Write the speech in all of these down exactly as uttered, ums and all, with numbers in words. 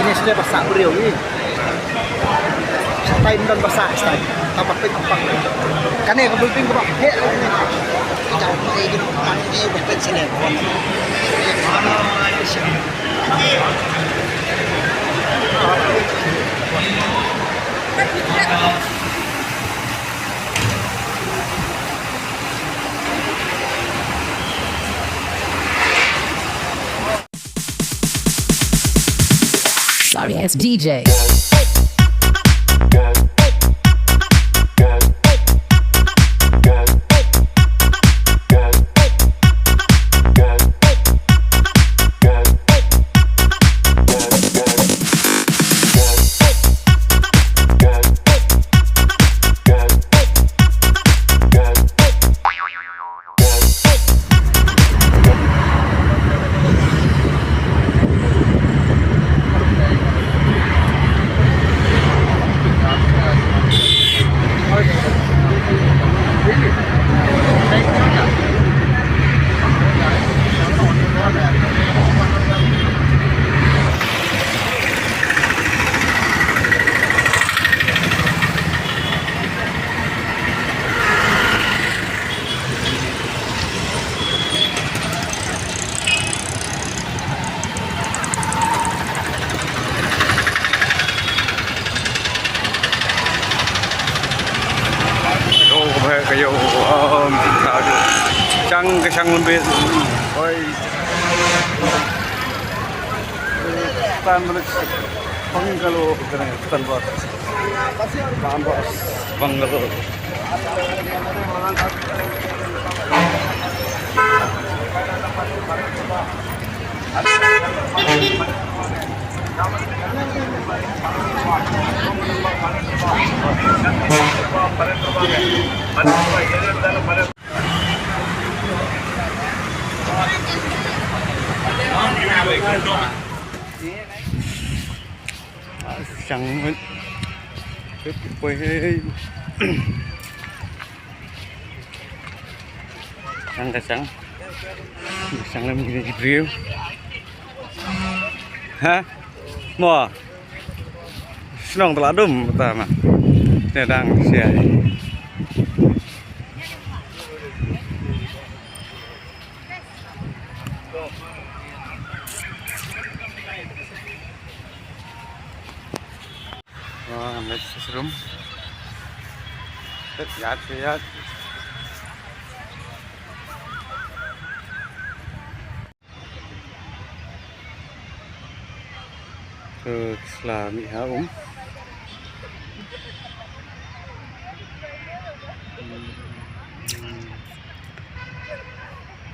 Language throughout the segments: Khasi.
Ini sudah basah beriau ni. Stai don basah stai. Tampak pik tampak. Kane ka building ka ba. He. Kita mai di depan ini bukan sini. Sorry ass D J. Ka ïoh, ka ïoh, um, chang ka chang lembit. Oi. Tan balik. Pang kalau kena tan bos. Bang bos. Bang kalau. Chang mit. Hip, poi, hei. Chang ka chang. Chang lem ki briew. Ha? Mo. Shnong tla dum ta ma. Ne dang sia. Oh, ngamit sisrum. Tet yat, tet yat. Ke sla mi ha um.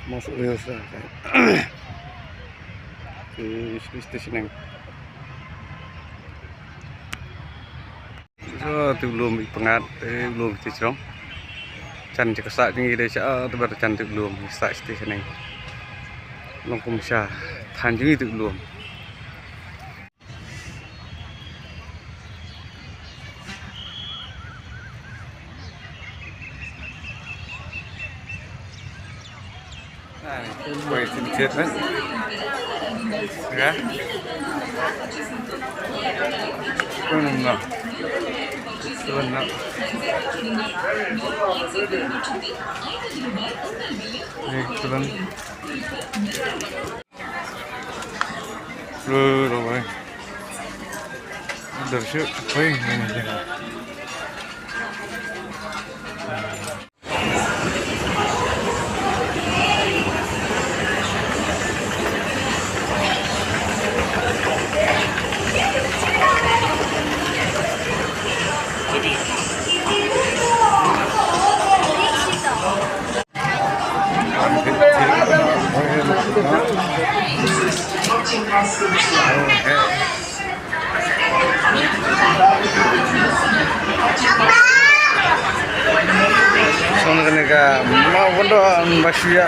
Mos uyo sa. Ke station nang. So, tu lum i pengat, tu lum ti chrong. Chan ti kasa ti ngi de cha, tu bar chan tu lum sa ti sini. Long kum sha, than ti ngi tu lum. Wait, in kit, eh? Yeah? Turn them up. Turn up. Hey, turn. Rồi, rồi. Được chứ, quên. Song kane ka ma wando an ba shuya.